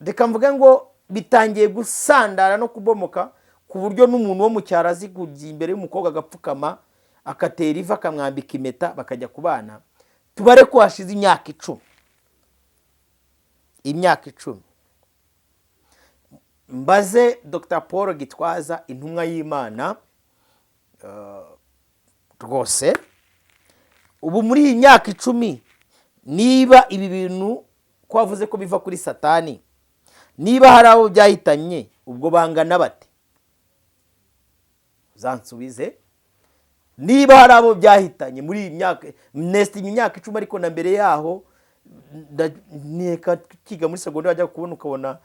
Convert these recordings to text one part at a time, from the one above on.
Reka mvuge ngo bitangiye gusandara no kubomoka, ku buryo n'umuntu wo mu cyaro azi kujya imbere y'umukobwa agapfukama, agatera ivi, akamwambika impeta, bakajya kubana. Tubare ko hashize imyaka 10, imyaka 10. Mbaze Dr Paul Gitwaza, intumwa y'Imana rwose, ubu muri iyi myaka 10, niba ibi bintu ko wavuze ko biva kuri Satani, niba hari abo byahitanye, ubwo bangana bate? Uzansubize niba hari abo byahitanye muri iyi myaka nesiti, imyaka 10. Ariko na mbere yaho nkeka kiga muri segonderi, wajya kubona ukabona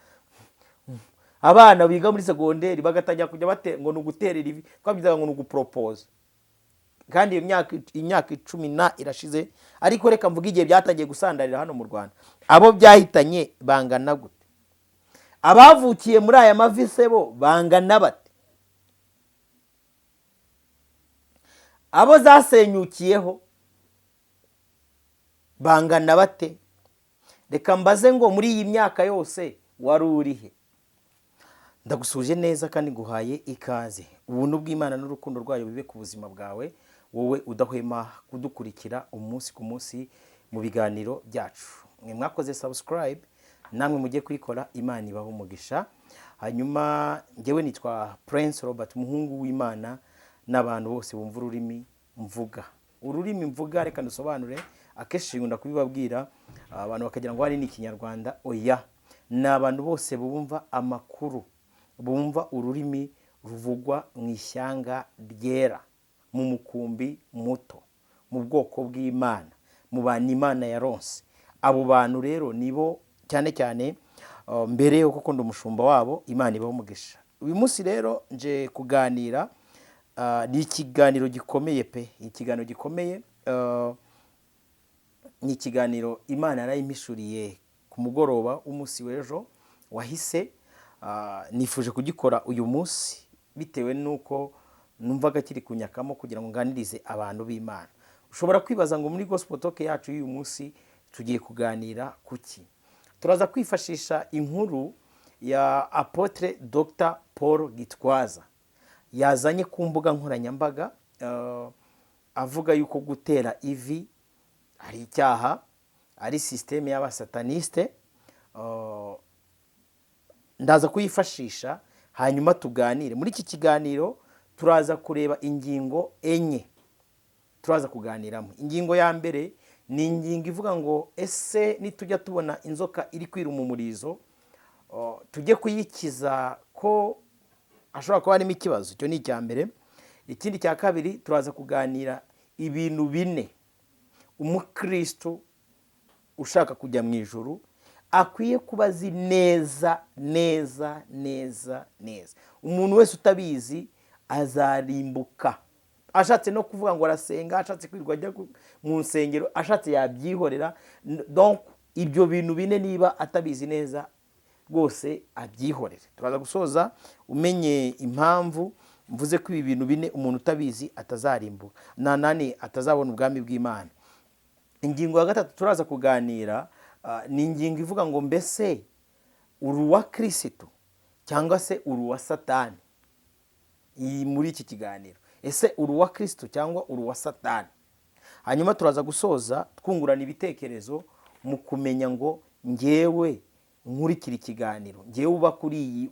abana biga muri segonderi bagatangira kujya bate ngo ni uguterera ivi, twabyitaga ngo ni uguporopoza. Kandi iyo myaka, imyaka 10 na irashize. Ariko reka mvuge igihe byatangiye gusandarira hano mu Rwanda, abo byahitanye bangana gute? Abavukiye muri aya mavi se bo bangana bate? Abo zasenyukiyeho bangana bate? Reka mbaze ngo muri iyi myaka yose wari urihe? Ndagusuje neza kandi nguhaye ikaze. Ubuntu bw'Imana n'urukundo rwayo bibe ku buzima bwawe, wowe udahwema kudukurikira umunsi ku munsi mu biganiro byacu. Mwe mwakoze subscribe, namwe mujye kuyikora, Imana ibaho umugisha. Hanyuma njyewe nitwa Prince Robert, umuhungu w'Imana n'abantu bose bumva ururimi mvuga. Ururimi mvuga, reka dusobanure, akenshi nkunda kubibabwira abantu bakagira ngo hari ni Ikinyarwanda. Oya, ni abantu bose bumva amakuru, bumva ururimi ruvugwa mu ishyanga ryera, mu mukumbi muto, mu bwoko bw'Imana, mu bantu Imana yaronse. Abo bantu rero nibo cyane cyane mbere yo kuko ndi umushumba wabo. Imana ibaho umugisha. Uyu munsi rero nje kuganira, ni ikiganiro gikomeye pe, ikiganiro gikomeye. Ni ikiganiro Imana yarayimpishuriye ku mugoroba w'umunsi w'ejo wahise. Nifuje kugikora uyu munsi bitewe n'uko numvaga kiri kunyakamo kugira ngo nganirize abantu b'Imana. Ushobora kwibaza ngo muri Gospel Talk yacu y'uyu munsi tugiye kuganira kuki? Turaza kwifashisha inkuru ya Apôtre Dr Paul Gitwaza yazanye ku mbuga nkoranyambaga, avuga yuko gutera ivi ari icyaha, ari système y'abasataniste. Ndaza kuyifashisha hanyuma tuganire. Muri iki kiganiro turaza kureba ingingo enye turaza kuganiramo. Ingingo ya mbere ni ingingo ivuga ngo ese nitujya tubona inzoka iri kwiruma umurizo, tujye kuyikiza ko hashobora kuba harimo ikibazo? Icyo ni icya mbere. Ikindi cya kabiri, turaza kuganira ibintu bine umukristo ushaka kujya mu ijuru akwiye kuba azi neza neza neza neza. Umuntu wese utabizi azarimbuka. Ashatse no kuvuga ngo arasenga, ashatse kwirirwa ajya mu nsengero, ashatse yabyihorera. Donc ibyo bintu bine niba atabizi neza rwose abyihorere. Turaza gusoza umenye impamvu mvuze ko ibi bintu bine umuntu utabizi atazarimbuka na nani, atazabona ubwami bw'Imana. Ingingo ya gatatu turaza kuganira ni ingingo ivuga ngo mbese uri uwa Kirisitu cyangwa se uri uwa Satani? Iyi muri iki kiganiro, ese uri uwa Kirisitu cyangwa uri uwa Satani? Hanyuma turaza gusoza twungurana ibitekerezo mu kumenya ngo ngewe nkurikira ikiganiro, ngewe uba kuri iyi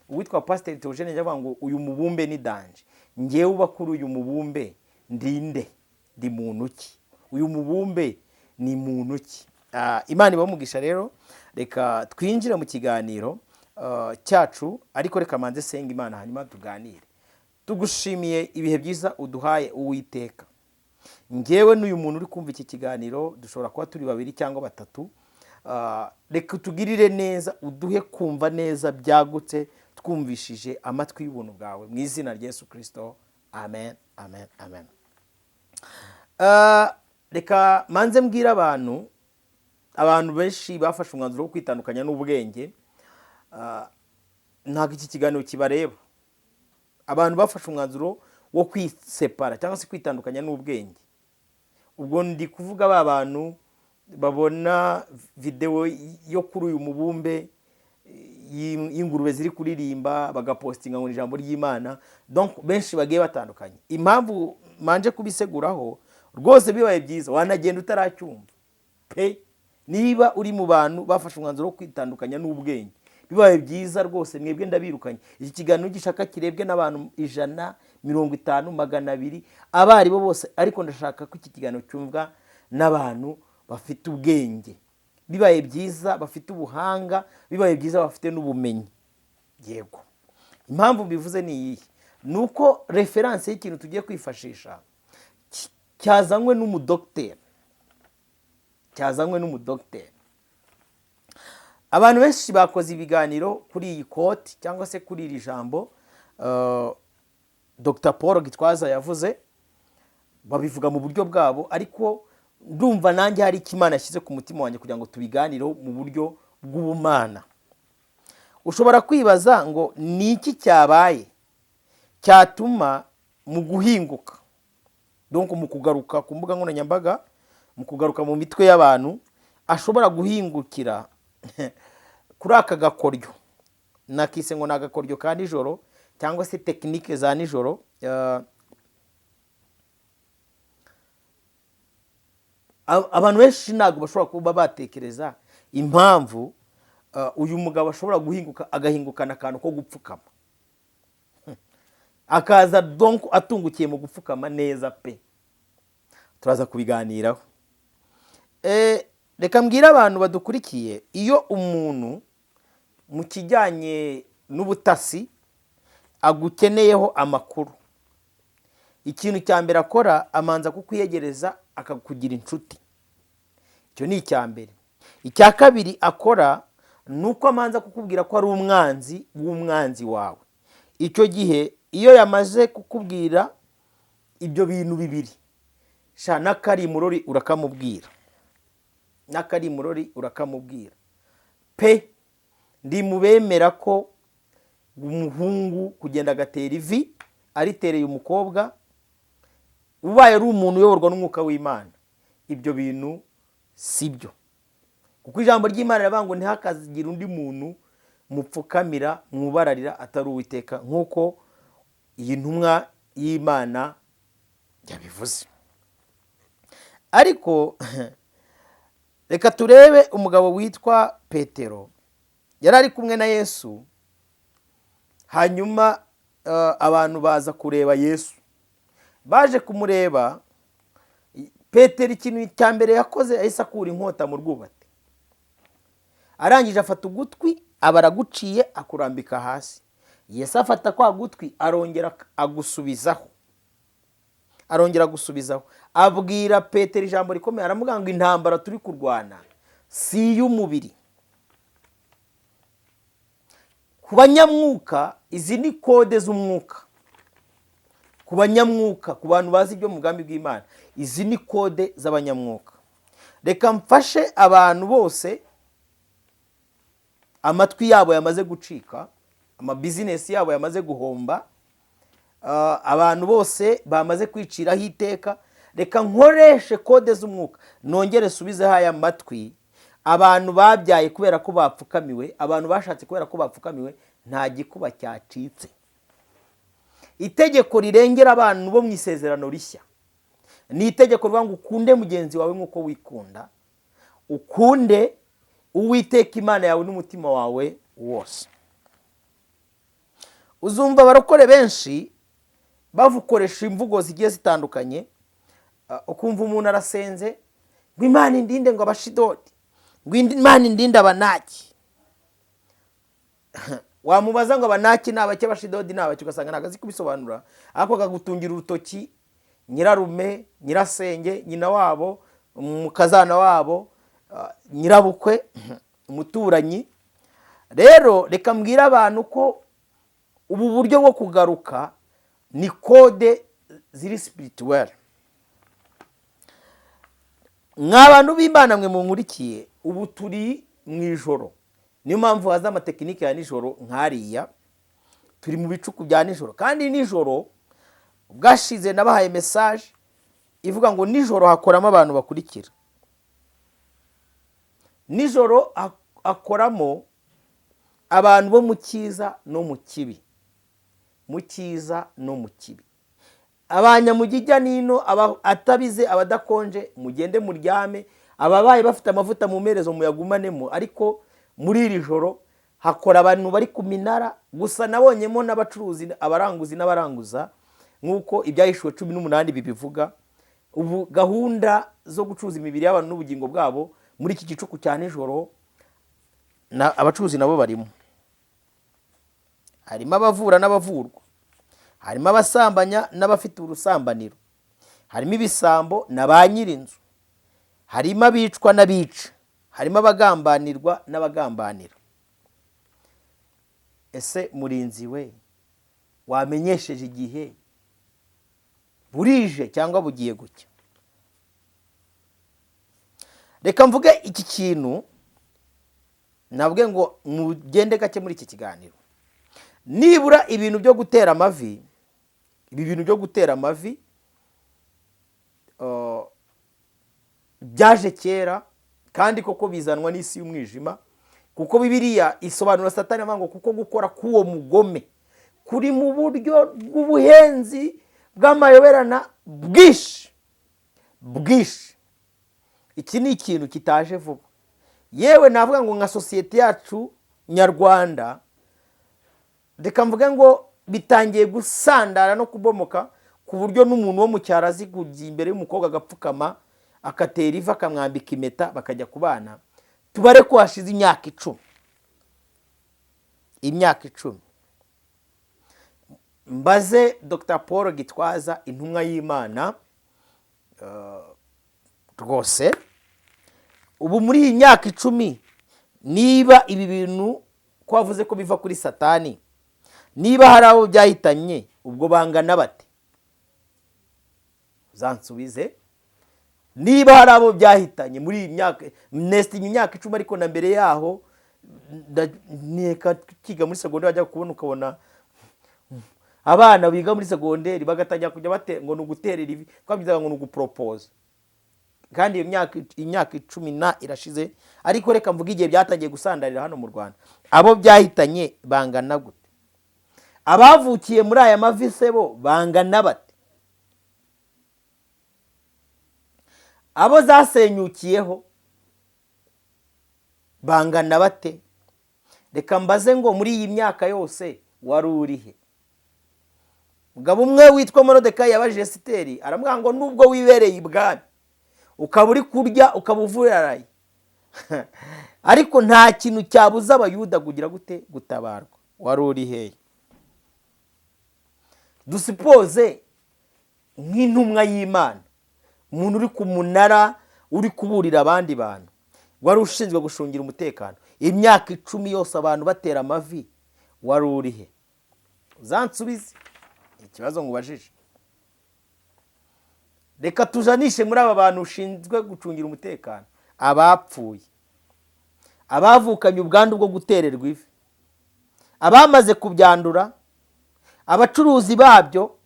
uwitwa Pasiteri Theogene ajya avuga ngo uyu mubumbe ni danger. Ngewe uba kuri uyu mubumbe ndinde? Ndi muntu ki? Uyu mubumbe ni muntu ki? Imana ibamugisha. Rero reka twinjire mu kiganiro cyacu, ariko reka manze senga Imana hanyuma tuganire. Tugushimiye ibihe byiza uduhaye, Uwiteka. Ngewe n'uyu muntu uri kumva iki kiganiro dushobora kuba turi babiri cyangwa batatu. Reka utugirire neza, uduhe kumva neza byagutse, twumvishije amatwi y'ubuntu bwawe, mu izina rya Yesu Kirisito, amen, amen, amen. Reka manze mbwire abantu. Abantu benshi bafashe umwanzuro wo kwitandukanya n'ubwenge, ntabwo iki kiganiro kibareba. Abantu bafashe umwanzuro wo kwisepara cyangwa se kwitandukanya n'ubwenge, ubwo ndi kuvuga ba bantu babona videwo yo kuri uyu mubumbe. y'ingurube ziri kuririmba, bagapostinga ngo ni ijambo ry'Imana. Donc benshi bagiye batandukanye. Impamvu manje kubiseguraho rwose, bibaye byiza wanagenda utaracyumva pe. Niba uri mu bantu bafashe umwanzuro wo kwitandukanya n'ubwenge, bibaye byiza rwose mwebwe ndabirukanye. Iki kiganiro gishaka kirebwe n'abantu 100, 50, 200, abo ari bo bose, ariko ndashaka ko iki kiganiro cyumvwa n'abantu bafite ubwenge, bibaye byiza bafite ubuhanga, bibaye byiza bafite n'ubumenyi. Yego, impamvu mbivuze ni iyihe? Ni uko référence y'ikintu tugiye kwifashisha cyazanywe n'umudogiteri, cyazanywe n'umudogiteri. Abantu benshi bakoze ibiganiro kuri iyi quote cyangwa se kuri iri jambo Dr Paul Gitwaza yavuze, babivuga mu buryo bwabo, ariko ndumva nanjye hari icyo Imana yashyize ku mutima wanjye kugira ngo tubiganireho mu buryo bw'ubumana. Ushobora kwibaza ngo ni iki cyabaye cyatuma mu guhinguka, donc mu kugaruka ku mbuga nkoranyambaga, mu kugaruka mu mitwe y'abantu, ashobora guhingukira kuri aka gakoryo nakise ngo ni agakoryo ka nijoro cyangwa se technique za nijoro. Abantu benshi ntabwo bashobora kuba batekereza impamvu uyu mugabo ashobora guhinguka, agahingukana akantu ko gupfukama, akaza donc atungukiye mu gupfukama neza pe. Turaza kubiganiraho. Reka mbwire abantu badukurikiye, iyo umuntu mu kijyanye n'ubutasi agukeneyeho amakuru, ikintu cya mbere akora, amanza kukwiyegereza, akakugira inshuti. Icyo ni icya mbere. Icya kabiri akora ni uko amanza kukubwira ko ari umwanzi w'umwanzi wawe. Icyo gihe iyo yamaze kukubwira ibyo bintu bibiri, sha, n'akari murori urakamubwira, n'akari murori urakamubwira pe. Ndi mu bemera ko umuhungu kugenda agatera ivi aritereye umukobwa, ubaye ari umuntu uyoborwa n'umwuka w'Imana, ibyo bintu si byo, kuko ijambo ry'Imana riravuga ngo ntihakagire undi muntu mupfukamira, mwubararira, atari Uwiteka, nk'uko iyi ntumwa y'Imana yabivuze. Ariko reka turebe umugabo witwa Petero. Yari ari kumwe na Yesu, hanyuma abantu baza kureba Yesu. Baje kumureba, Petero ikintu cya mbere yakoze, yahise akura inkota mu rwubati, arangije afata ugutwi, aba araguciye, akurambika hasi. Yesu afata kwa gutwi, arongera agusubizaho, arongera agusubizaho. Abwira Petero ijambo rikomeye, aramubwira ngo intambara turi kurwana si iy'umubiri. Ku banyamwuka, izi ni code z'umwuka. Ku banyamwuka, ku bantu bazi ibyo mu bwami bw'Imana, izi ni code z'abanyamwuka. Reka mfashe abantu bose amatwi yabo yamaze gucika, amabizinesi yabo yamaze guhomba, abantu bose bamaze kwiciraho iteka. Reka nkoreshe code z'umwuka, nongere nsubizeho aya matwi. Abantu babyaye kubera ko bapfukamiwe, abantu bashatse kubera ko bapfukamiwe, nta gikuba cyacitse. Itegeko rirengera abantu bo mu isezerano rishya ni itegeko rivuga ngo ukunde mugenzi wawe nk'uko wikunda, ukunde Uwiteka Imana yawe n'umutima wawe wose. Uzumva abarokore benshi bavukoresha imvugo zigiye zitandukanye, ukumva umuntu arasenze ngo Imana indinde ngo Abashidodi, ngo Imana indinde Abanaki. Wamubaza ngo Abanaki ni abaki, Abashidodi ni abaki, ugasanga ntabwo azi kubisobanura, ariko akagutungira urutoki nyirarume, nyirasenge, nyina wabo, umukazana wabo, nyirabukwe, umuturanyi. Rero reka mbwire abantu ko ubu buryo bwo kugaruka ni code ziri spirituelle. Mwa bantu b'Imana mwe munkurikiye, ubu turi mu ijoro, niyo mpamvu haza amatechnique ya nijoro nk'ariya. Turi mu bicuku bya nijoro, kandi nijoro bwashize nabahaye message ivuga ngo nijoro hakoramo abantu bakurikira. Nijoro hakoramo Abantu bo mu cyiza no mu kibi, mu cyiza no mu kibi, abanyamujya nino, atabize, abadakonje, mugende muryame. Ababaye bafite amavuta mu merezo muyagumanemo. Ariko muri iri joro hakora abantu bari ku minara gusa. Nabonyemo n'abacuruzi, abaranguzi n'abaranguza, nk'uko Ibyahishuwe 18 bibivuga. Ubu gahunda zo gucuruza imibiri y'abantu n'ubugingo bwabo muri iki gicuku cya nijoro, abacuruzi nabo barimo. Harimo abavura n'abavurwa, harimo abasambanya n'abafite urusambaniro, harimo ibisambo na ba nyir'inzu, harimo abicwa n'abica, harimo abagambanirwa n'abagambanira. Ese murinzi we, wamenyesheje igihe? Burije cyangwa bugiye gucya? Reka mvuge iki kintu, nabwe ngo mugende gake muri iki kiganiro. Nibura ibintu byo gutera amavi, ibi bintu byo gutera amavi byaje kera, kandi koko bizanwa n'isi y'umwijima, kuko Bibiliya isobanura Satani avuga ngo kuko gukora k'uwo mugome kuri mu buryo bw'ubuhenzi bw'amayoberana bwinshi bwinshi. Iki ni ikintu kitaje vuba. Yewe, navuga ngo nka sosiyete yacu nyarwanda, reka mvuge ngo bitangiye gusandara no kubomoka, ku buryo n'umuntu wo mu cyaro azi kujya imbere y'umukobwa agapfukama, agatera ivi, akamwambika impeta, bakajya kubana. Tubare ko hashize imyaka 10, imyaka 10. Mbaze Dr Paul Gitwaza, intumwa y'Imana rwose, ubu muri iyi myaka 10, niba ibi bintu ko wavuze ko biva kuri Satani, niba hari abo byahitanye, ubwo bangana bate? Uzansubize niba hari abo byahitanye muri iyi myaka nesiti, imyaka 10. Ariko na mbere yaho, nkeka kiga muri segonderi, wajya kubona ukabona abana biga muri segonderi bagatangira kujya bate ngo ni uguterera ivi, twabyitaga ngo ni uguporopoza. Kandi iyo myaka, imyaka 10 na irashize. Ariko reka mvuge igihe byatangiye gusandarira hano mu Rwanda, abo byahitanye bangana gute? Abavukiye muri aya mavi se bo bangana bate? Abo zasenyukiyeho bangana bate? Reka mbaze ngo muri iyi myaka yose wari urihe? Mugabo umwe witwa Morodekayi yabajije Esiteri, aramubwira ngo nubwo wibereye ibwami, ukaba uri kurya, ukaba uvuraraye, ariko nta kintu cyabuza Abayuda kugira gute? Gutabarwa. Wari uri hehe? Dusipoze nk'intumwa y'Imana, umuntu uri ku munara, uri kuburira abandi bantu, wari ushinzwe gucungira umutekano, imyaka 10 yose abantu batera amavi, wari uri he? Uzansubize ikibazo ngubajije. Reka tujanishe muri aba bantu ushinzwe gucungira umutekano abapfuye, abavukanye ubwandu bwo gutererwa ivi, abamaze kubyandura, abacuruzi babyo,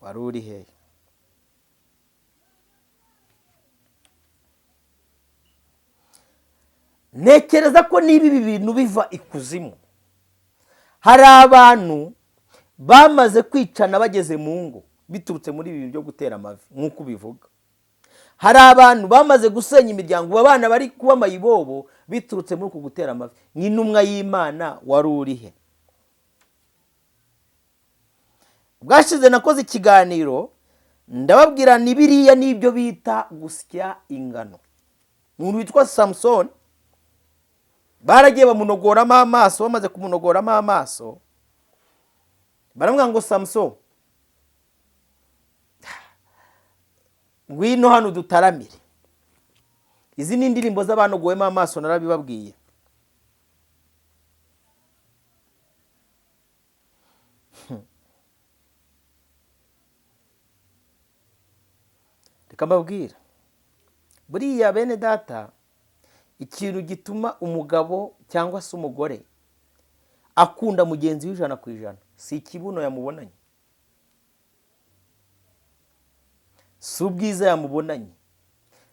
wari uri hehe? Ntekereza ko niba ibi bintu biva ikuzimu, hari abantu bamaze kwicana bageze mu ngo biturutse muri ibi bintu byo gutera amavi nk'uko ubivuga. Hari abantu bamaze gusenya imiryango, ubu abana bari kuba mayibobo biturutse muri uku gutera amavi. Nk'intumwa y'Imana, wari uri he? Bwashize nakoze ikiganiro, ndababwira ni biriya n'ibyo bita gusya ingano. Umuntu witwa Samusoni baragiye bamunogoramo amaso. Bamaze kumunogoramo amaso, baramubwira ngo: "Samusoni, ngwino hano dutaramire." Izi ni indirimbo z'abanogowemo amaso, narabibabwiye. Reka mbabwira, buriya bene data, ikintu gituma umugabo cyangwa se umugore akunda mugenzi we 100% si ikibuno yamubonanye, si ubwiza yamubonanye,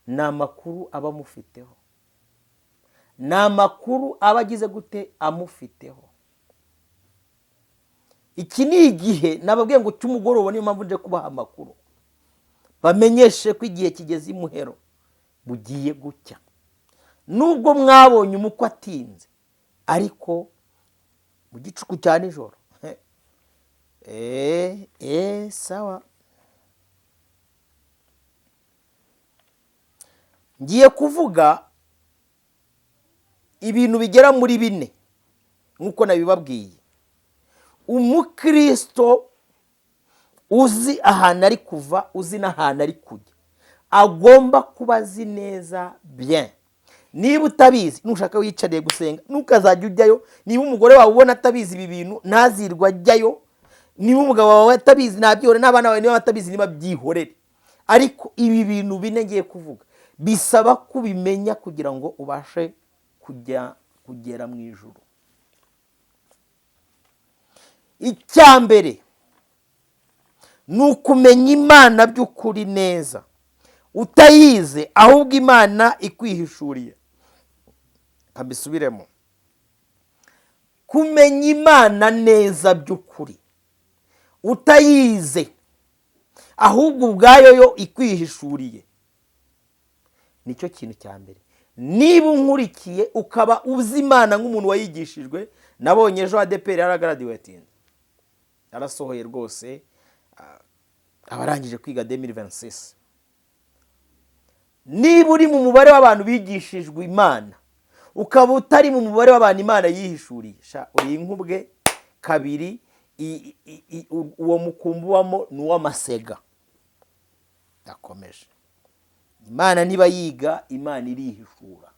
ni amakuru aba amufiteho. Ni amakuru aba agize gute amufiteho. Iki ni igihe nababwiye ngo cy'umugoroba, niyo mpamvu nje kubaha amakuru, bamenyeshe ko igihe kigeze imuhero, bugiye gucya. Nubwo mwabonye umukwe atinze, ariko mu gicuku cya nijoro, sawa. Ngiye kuvuga ibintu bigera muri bine nk'uko nabibabwiye. Umukristo uzi ahantu ari kuva, uzi n'ahantu ari kujya, agomba kuba azi neza bien. Niba utabizi, nushaka wiyicariye gusenga, ntukazajya ujyayo. Niba umugore wawe ubona atabizi ibi bintu, ntazirwe ajyayo. Niba umugabo wawe atabizi, ntabyihorere. N'abana bawe niba batabizi, niba byihorere. Ariko ibi bintu bine ngiye kuvuga bisaba kubimenya kugira ngo ubashe kujya kugera mu ijuru. Icya mbere ni ukumenya Imana by'ukuri neza, utayize, ahubwo Imana ikwihishuriye. Mbisubiremo: kumenya Imana neza by'ukuri utayize, ahubwo ubwayo yo ikwihishuriye, nicyo kintu cya mbere. Niba unkurikiye ukaba uzi Imana nk'umuntu wayigishijwe, nabonye ejo ADEPR yaragraduatinze, yarasohoye rwose abarangije kwiga 2026. Niba uri mu mubare w'abantu bigishijwe Imana, ukaba utari mu mubare w'abantu Imana yihishuriye, sha uri inkubwe kabiri. Uwo mukumbi ubamo ni uw'amasega. Ndakomeje. Imana niba yiga, Imana irihishura.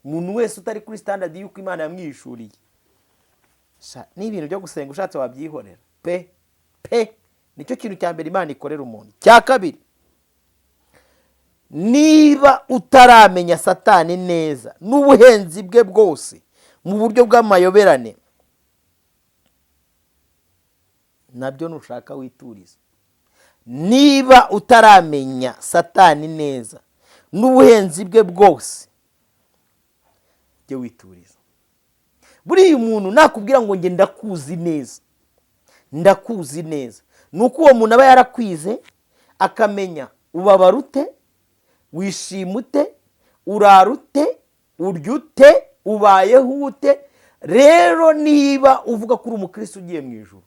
Umuntu wese utari kuri standard y'uko Imana yamwihishuriye, sha n'ibintu byo gusenga ushatse wabyihorera pe pe. Nicyo kintu cya mbere Imana ikorera umuntu. Cya kabiri, niba utaramenya Satani neza n'ubuhenzi bwe bwose mu buryo bw'amayoberane, nabyo nushaka wituriza. Niba utaramenya Satani neza n'ubuhenzi bwe bwose, jye wituriza. Buriya umuntu nakubwira ngo njye ndakuzi neza, ndakuzi neza, ni uko uwo muntu aba yarakwize, akamenya ubabara ute, wishima ute, urara ute, urya ute, ubayeho ute. Rero niba uvuga ko uri umukristo ugiye mu ijuru,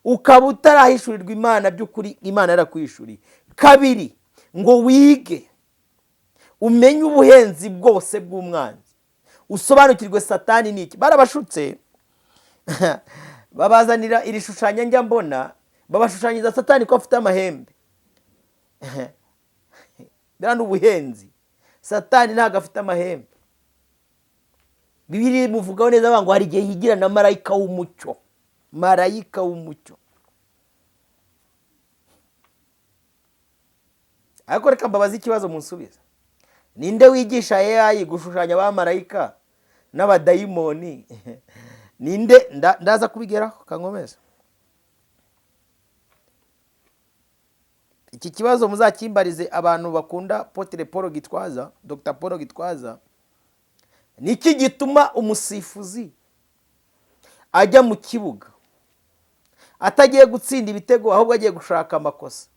ukaba utarahishurirwa Imana by'ukuri, Imana yarakwihishuriye kabiri, ngo wige umenye ubuhenzi bwose bw'umwanzi, usobanukirwe Satani ni iki. Barabashutse, babazanira iri shushanya njya mbona, babashushanyiriza Satani ko afite amahembe. Biriya ni ubuhenzi. Satani ntabwo afite amahembe. Bibiliya imuvugaho neza, bavuga ngo hari igihe yigira na marayika w'umucyo, marayika w'umucyo. Ariko reka mbabaze ikibazo munsubize: ninde wigisha AI gushushanya abamarayika n'abadayimoni? Ninde? Ndaza kubigeraho, kankomeza. Iki kibazo muzakimbarize abantu bakunda Apôtre Paul Gitwaza, Dr Paul Gitwaza. Niki gituma umusifuzi ajya mu kibuga atagiye gutsinda ibitego, ahubwo agiye gushaka amakosa?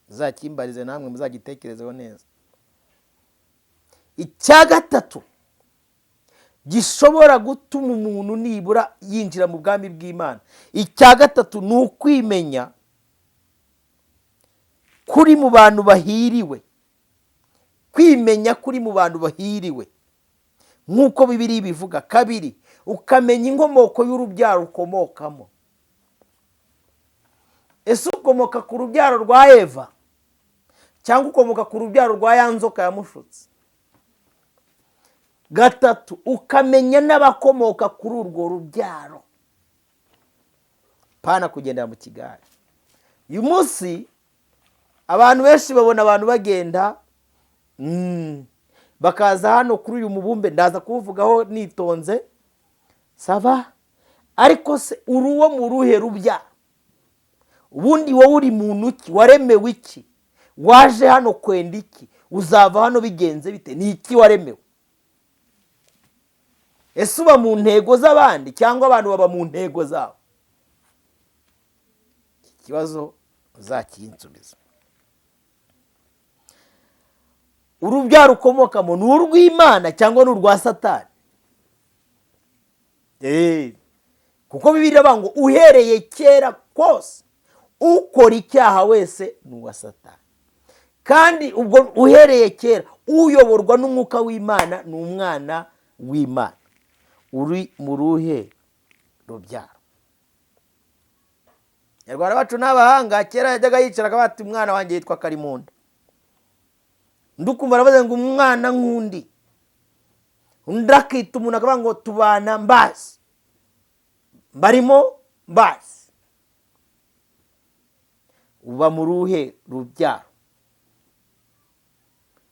Muzakimbarize namwe, muzagitekerezeho neza. Icya gatatu gishobora gutuma umuntu nibura yinjira mu bwami bw'Imana, icya gatatu ni ukwimenya kuri mu bantu bahiriwe, kwimenya kuri mu bantu bahiriwe nk'uko Bibiliya ibivuga. Kabiri, ukamenya inkomoko y'urubyaro ukomokamo. Ese ukomoka ku rubyaro rwa Eva cyangwa ukomoka ku rubyaro rwa ya nzoka yamushutse? Gatatu, ukamenya n'abakomoka kuri urwo rubyaro, pana kugendera mu kigare. Uyu munsi abantu benshi babona abantu bagenda, bakaza hano kuri uyu mubumbe, ndaza kuwuvugaho nitonze, ça va. Ariko se uri uwo mu ruhe rubyaro? Ubundi wowe uri muntu ki? Waremewe iki? Waje hano kwenda iki? Uzava hano bigenze bite? Ni iki waremewe? Ese uba mu ntego z'abandi cyangwa abantu baba mu ntego zabo? Iki kibazo uzakinsubiza. Urubyaro ukomokamo ni urw'Imana cyangwa ni urwa Satani? Kuko Bibiliya iravuga ngo uhereye kera kose ukora icyaha wese ni uwa Satani, kandi ubwo uhereye kera uyoborwa n'Umwuka w'Imana ni umwana w'Imana. Uri mu ruhe rubyaro? Nyarwanda bacu n'abahanga, kera yajyaga yicara akavuga ati: "Umwana wanjye yitwa Karimunda." Undi ukumva aravuze ngo: "Umwana nk'undi." Undi akita umuntu akavuga ngo: "Tubana mbazi, mbarimo mbazi." Uba mu ruhe rubyaro?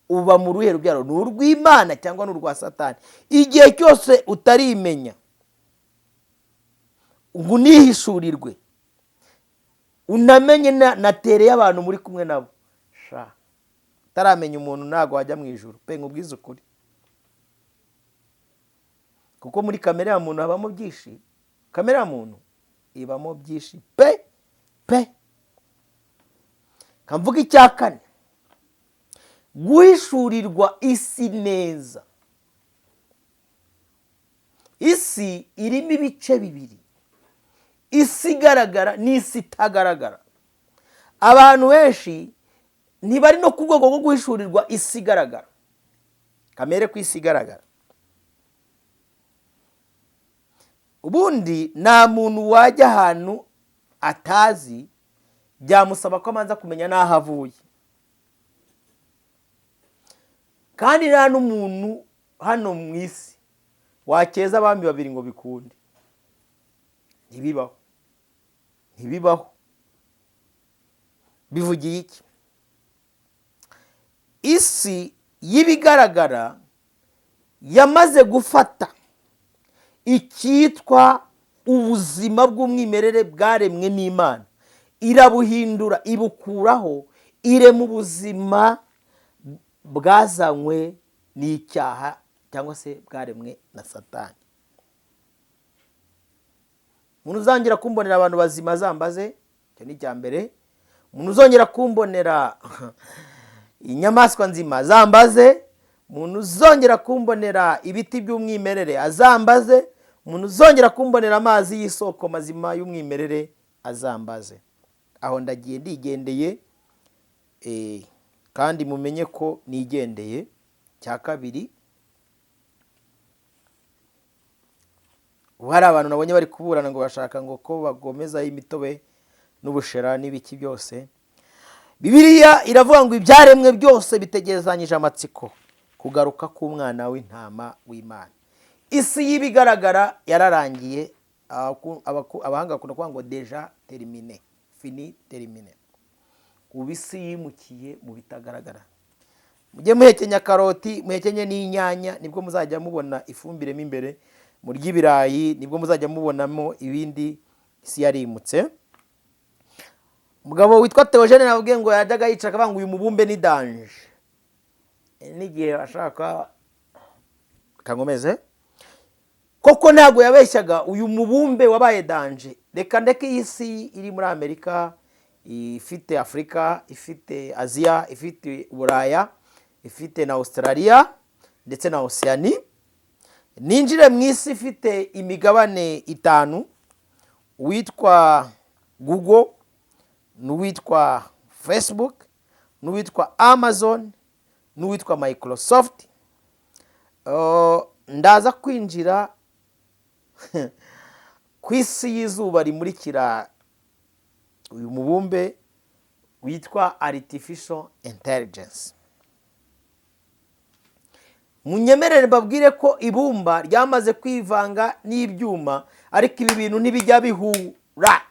Uba mu ruhe rubyaro? Ni urw'Imana cyangwa ni urwa Satani? Igihe cyose utarimenya ngo unihishurirwe, unamenye na tere y'abantu muri kumwe nabo, sha, utaramenya umuntu ntabwo wajya mu ijuru pe. Nkubwize ukuri, kuko muri kamere ya muntu habamo byinshi. Kamere ya muntu ibamo byinshi pe pe. Kamvuga icya kane: guhishurirwa isi neza. Isi irimo ibice bibiri: isi igaragara n'isi itagaragara. Abantu benshi ntibari no ku rwego rwo guhishurirwa isi igaragara. Kamere ku isi igaragara. Ubundi nta muntu wajya ahantu atazi, byamusaba ko abanza kumenya n'aho avuye. Kandi nta n'umuntu hano mu isi wakeza abami babiri ngo bikunde. Ntibibaho, ntibibaho. Bivugiye iki? Isi y'ibigaragara yamaze gufata icyitwa ubuzima bw'umwimerere bwaremwe n'Imana, irabuhindura, ibukuraho, irema ubuzima bwazanywe n'icyaha cyangwa se bwaremwe na Satani. Umuntu uzongera kumbonera abantu bazima azambaze. Icyo ni icya mbere. Umuntu uzongera kumbonera inyamaswa nzima azambaze. Umuntu uzongera kumbonera ibiti by'umwimerere azambaze. Umuntu uzongera kumbonera amazi y'isoko mazima y'umwimerere azambaze. Aho ndagiye, ndigendeye, kandi mumenye ko nigendeye. Cya kabiri, ubu hari abantu nabonye bari kuburana ngo bashaka ngo ko bagomezaho imitobe n'ubushera n'ibiki byose. Bibiliya iravuga ngo ibyaremwe byose bitegerezanyije amatsiko kugaruka k'umwana w'intama w'Imana. Isi y'ibigaragara yararangiye. Abahanga bakunda kuvuga ngo déjà terminé, fini, terminé. Ubu isi yimukiye mu bitagaragara. Mujye muhekenya karoti, muhekenye n'inyanya, nibwo muzajya mubona ifumbire mo imbere. Murya ibirayi, nibwo muzajya mubonamo ibindi. Isi yarimutse. Umugabo witwa Theogene nabwiye ngo yajyaga yicara akavuga ngo uyu mubumbe ni danger, n'igihe ashaka kankomeze. Koko ntabwo yabeshyaga, uyu mubumbe wabaye danger. Reka ndeke iyi si iri muri Amerika, ifite Afurika, ifite Aziya, ifite Uburaya, ifite na Australia ndetse na Océanie, ninjire mu isi ifite imigabane itanu, uwitwa Google n'uwitwa Facebook n'uwitwa Amazon n'uwitwa Microsoft. Ndaza kwinjira ku isi y'izuba rimurikira uyu mubumbe witwa artificial intelligence. Munyemerere mbabwire ko ibumba ryamaze kwivanga n'ibyuma, ariko ibi bintu ntibijya bihura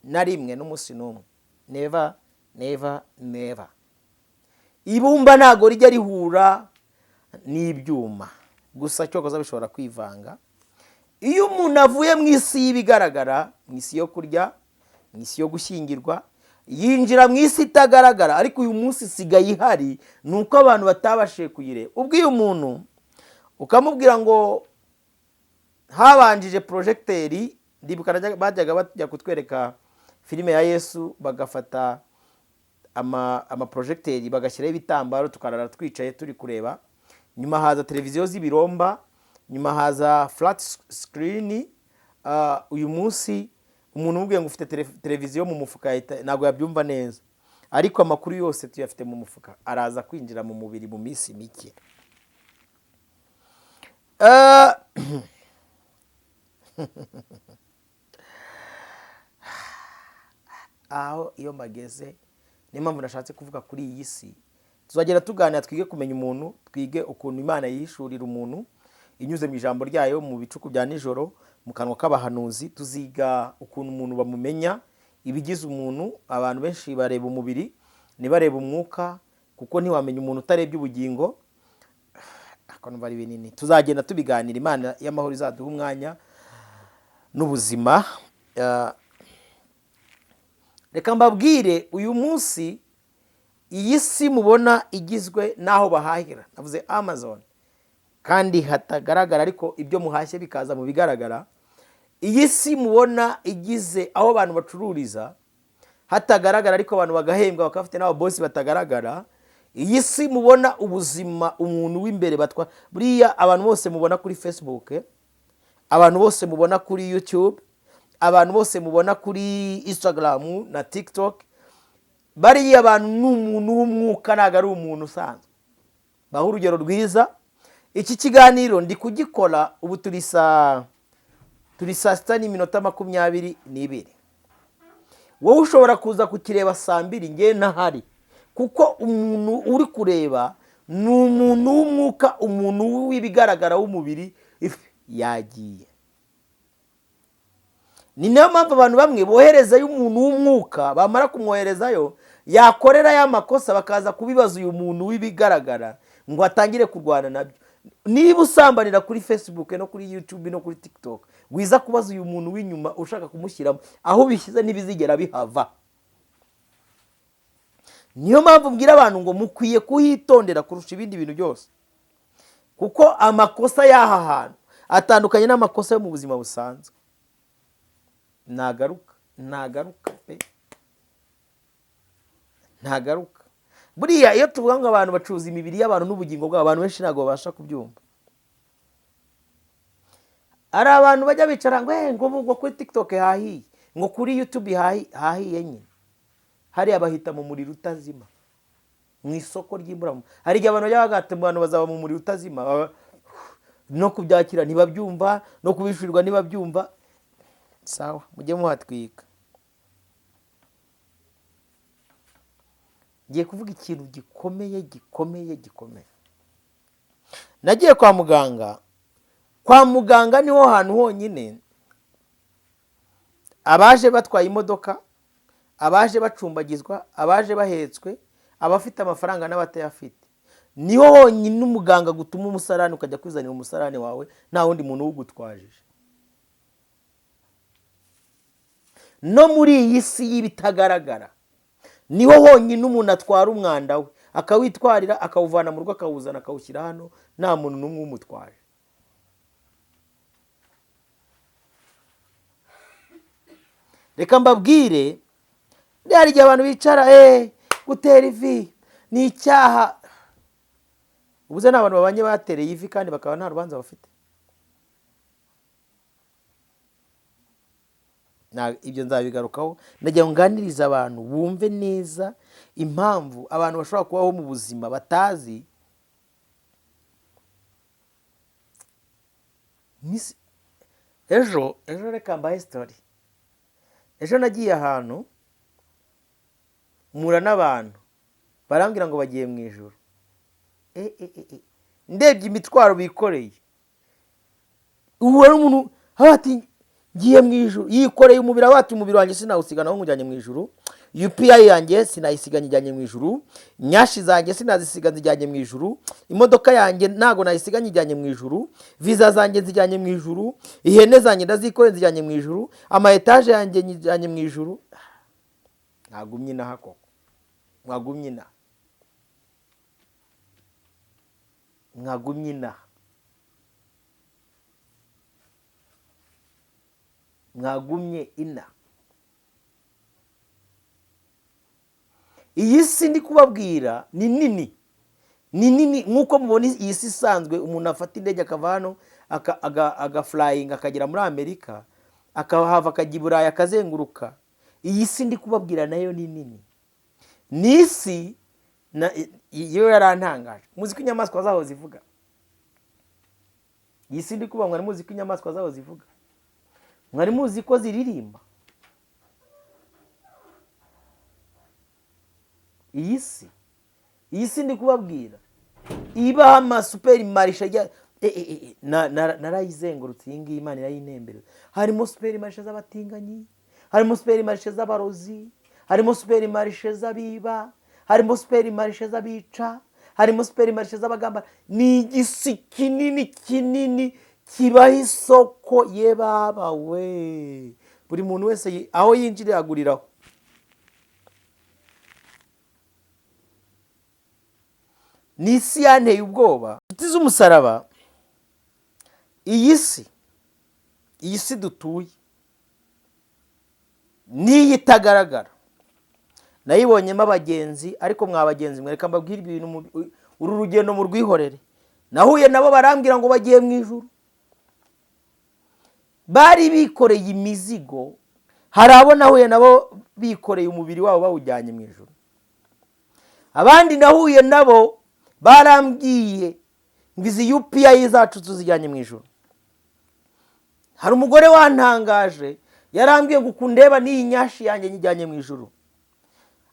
na rimwe, n'umunsi n'umwe. Never, never, never. Ibumba ntabwo rijya rihura n'ibyuma gusa, cyokoza bishobora kwivanga. Iyo umuntu avuye mu isi y'ibigaragara, mu isi yo kurya, mu isi yo gushyingirwa, Yinjira mu isi itagaragara, ariko uyu munsi isigaye ihari, ni uko abantu batabashije kuyireba. Ubwiye umuntu ukamubwira ngo habanjije projecteur, ndibuka bajyaga bajya kutwereka filime ya Yesu, bagafata amaprojecteur bagashyiraho ibitambaro, tukarara twicaye turi kureba. Nyuma haza televiziyo z'ibiromba, nyuma haza flat screen. Uyu munsi umuntu umubwiye ngo ufite televiziyo mu mufuka ntabwo yabyumva neza, ariko amakuru yose tuyafite mu mufuka, araza kwinjira mu mubiri mu minsi mike. Aho iyo mageze, niyo mpamvu nashatse kuvuga kuri iyi si. Tuzagenda tuganira, twige kumenya umuntu, twige ukuntu Imana yihishurira umuntu inyuze mu ijambo ryayo, mu bicuku bya nijoro, mu kanwa k'abahanuzi. Tuziga ukuntu umuntu bamumenya, ibigize umuntu. Abantu benshi bareba umubiri ntibarebe umwuka, kuko ntiwamenya umuntu utarebye ubugingo. Ako numva ari binini, tuzagenda tubiganira. Imana y'amahoro izaduha umwanya n'ubuzima. Reka mbabwire, uyu munsi iyi si mubona igizwe n'aho bahahira, navuze Amazon, kandi hatagaragara, ariko ibyo muhashye bikaza mu bigaragara. Iyi si mubona igize aho abantu bacururiza hatagaragara, ariko abantu bagahembwa, bakaba bafite n'ababosi batagaragara. Iyi si mubona ubuzima umuntu w'imbere batwa, buriya abantu bose mubona kuri Facebook, abantu bose mubona kuri YouTube, abantu bose mubona kuri Instagram na TikTok, bariya abantu ni umuntu w'umwuka, ntabwo ari umuntu usanzwe. Baha urugero rwiza: iki kiganiro ndi kugikora ubu, turi saa 6:22. Wowe ushobora kuza kukireba saa 2, ngewe ntahari, kuko umuntu uri kureba ni umuntu w'umwuka. Umuntu w'ibigaragara w'umubiri yagiye. Ni nayo mpamvu abantu bamwe boherezayo umuntu w'umwuka, bamara kumwoherezayo yakorera ya makosa, bakaza kubibaza uyu muntu w'ibigaragara ngo atangire kurwana nabyo. Niba usambanira kuri Facebook no kuri YouTube no kuri TikTok, wiza kubaza uyu muntu w'inyuma ushaka kumushyiramo. Aho ubishyize ntibizigera bihava. Niyo mpamvu mbwira abantu ngo mukwiye kuhitondera kurusha ibindi bintu byose, kuko amakosa y'aha hantu atandukanye n'amakosa yo mu buzima busanzwe. Ntagaruka, ntagaruka pe, ntagaruka. Buriya iyo tuvuga ngo abantu bacuruza imibiri y'abantu n'ubugingo bwabo, abantu benshi ntabwo babasha kubyumva. Hari abantu bajya bicara ngo ngo ngo kuri TikTok hahiye, ngo kuri YouTube hahiye nyine. Hariya bahita mu muriro utazima, mu isoko ry'imburamu. Hari igihe abantu bajya bagata, abantu bazaba mu muriro utazima, no kubyakira ntibabyumva, no kubishyurirwa ntibabyumva. Sawa, mujye muhatwika. Ngiye kuvuga ikintu gikomeye, gikomeye, gikomeye. Nagiye kwa muganga. Kwa muganga niho hantu honyine abaje batwaye imodoka, abaje bacumbagizwa, abaje bahetswe, abafite amafaranga n'abatayafite, niho honyine umuganga gutuma umusarani, ukajya kwizanira umusarani wawe, nta wundi muntu uwugutwajije. No muri iyi si y'ibitagaragara niho honyine umuntu atwara umwanda we, akawitwarira, akawuvana mu rugo, akawuzana, akawushyira hano, nta muntu n'umwe umutwaje. Reka mbabwire, hari igihe abantu bicara, gutera ivi ni icyaha. Ubuze ni abantu babanye batereye ivi kandi bakaba nta rubanza bafite. Ibyo nzabigarukaho. Ndagira ngo nganirize abantu bumve neza impamvu abantu bashobora kubaho mu buzima batazi. Ejo reka mbahe story. Ejo nagiye ahantu mpura n'abantu barambwira ngo bagiye mu ijuru. Ndebye imitwaro bikoreye, uhura n'umuntu ati ngiye mu ijuru, yikoreye umubiri, ati umubiri wanjye sinawusiga nawo nkujyanye mu ijuru, UPI yanjye sinayisiga nyijyanye mu ijuru, nyashi zanjye sinazisiga nzijyanye mu ijuru, imodoka yanjye ntago nayisiga nyijyanye mu ijuru, viza zanjye nzijyanye mu ijuru, ihene zanjye ndazikoreye nzijyanye mu ijuru, ama etaje yanjye nyijyanye mu ijuru. Mwagumye inaha koko, mwagumye inaha, mwagumye inaha, mwagumye inaha. Iyi si ndi kubabwira ni nini, ni nini nk'uko mubona iyi si isanzwe. Umuntu afata indege akava hano agafurayinga akagera muri Amerika, akahava akajya i Burayi akazenguruka. Iyi si ndi kubabwira nayo ni nini, ni isi iyo yarantangaje. Muzi ko inyamaswa zaho zivuga? Iyi si ndi kubabwira, mwari muzi ko inyamaswa zaho zivuga? Mwari muzi ko ziririmba? Iyi si, iyi si ndi kubabwira ibaho amasuperi marishe ajya narayizengurutse iyi ngiyi, Imana irayintembereza. Harimo superi marishe z'abatinganyi, harimo superi marishe z'abarozi, harimo superi marishe z'abiba, harimo superi marishe z'abica, harimo superi marishe z'abagamba. Ni igisi kinini kinini kibaho isoko ye baba we. Buri muntu wese aho yinjirira aguriraho. Ni isi yanteye ubwoba. Inshuti z'umusaraba, iyi si, iyi si dutuye n'iyi itagaragara nayibonyemo abagenzi. Ariko mwa bagenzi mwereka mbabwire ibintu, uru rugendo murwihorere. Nahuye nabo barambwira ngo bagiye mu ijuru, bari bikoreye imizigo. Hari abo nahuye nabo bikoreye umubiri wabo bawujyanye mu ijuru. Abandi nahuye nabo barambwiye ngo izi UPI zacu tuzijyanye mu ijuru. Hari umugore wantangaje, yarambwiye ngo ukundeba n'iyi nyashi yanjye nyijyanye mu ijuru.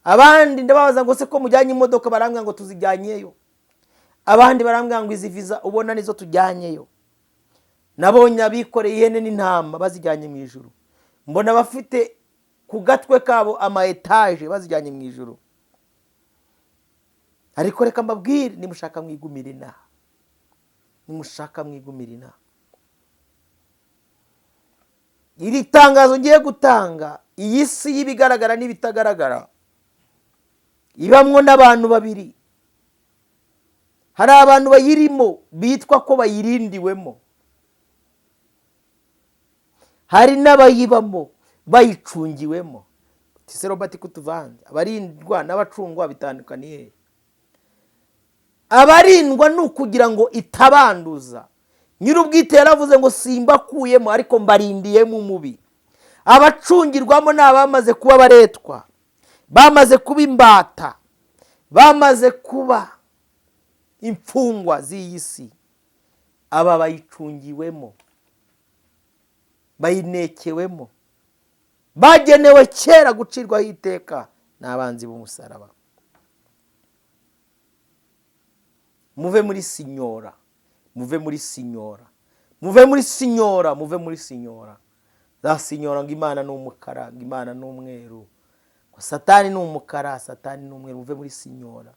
Abandi ndababaza ngo se ko mujyanye imodoka, barambwira ngo tuzijyanyeyo. Abandi barambwira ngo izi visa ubona nizo tujyanyeyo. Nabonye abikoreye ihene n'intama bazijyanye mu ijuru. Mbona abafite ku gatwe kabo ama etaje bazijyanye mu ijuru. Ariko reka mbabwire, nimushaka mwigumire inaha, nimushaka mwigumire inaha. Iri tangazo ngiye gutanga, iyi si y'ibigaragara n'ibitagaragara ibamwo n'abantu babiri. Hari abantu bayirimo bitwa ko bayirindiwemo, hari n'abayibamo bayicungiwemo. Tise Robert kutuvanze, abarindwa n'abacungwa bitandukaniye. Abarindwa ni ukugira ngo itabanduza. Nyir'ubwite yaravuze ngo simbakuyemo ariko mbarindiyemo umubi. Abacungirwamo ni abamaze kuba abaretwa, bamaze kuba imbata, bamaze kuba imfungwa z'iyi si. Aba bayicungiwemo, bayinekewemo, bagenewe kera gucirwaho iteka n'abanzi b'umusaraba. Muve muri sinyora, muve muri sinyora, muve muri sinyora, muve muri sinyora. Za sinyora ngo Imana ni umukara, ngo Imana ni umweru, ngo Satani ni umukara, Satani ni umweru. Muve muri sinyora.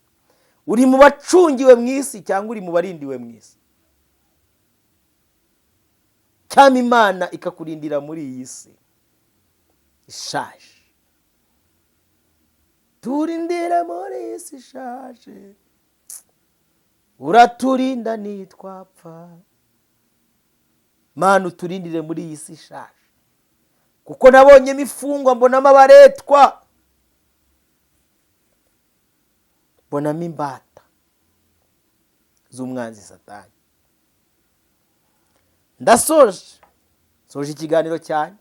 Uri mu bacungiwe mu isi cyangwa uri mu barindiwe mu isi? Cyangwa Imana ikakurindira muri iyi si ishaje? Turindire muri iyi si ishaje, uraturinda nitwapfa. Mana uturindire muri iyi si ishaje, kuko nabonyemo imfungwa, mbonamo abaretwa, mbonamo imbata z'umwanzi Satani. Ndasoje, soje ikiganiro cyanjye.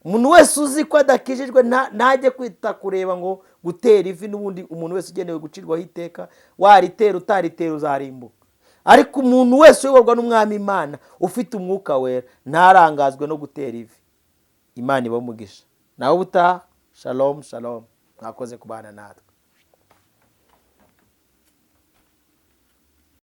Umuntu wese uzi ko adakijijwe ntajye kwita kureba ngo gutera ivi, n'ubundi umuntu wese ugenewe gucirwaho iteka, waritera utaritera uzarimbuka. Ariko umuntu wese uyoborwa n'Umwami Imana ufite umwuka wera ntarangazwe no gutera ivi. Imana ibahe umugisha. Nawe ubutaha, shalom shalom. Mwakoze kubana natwe.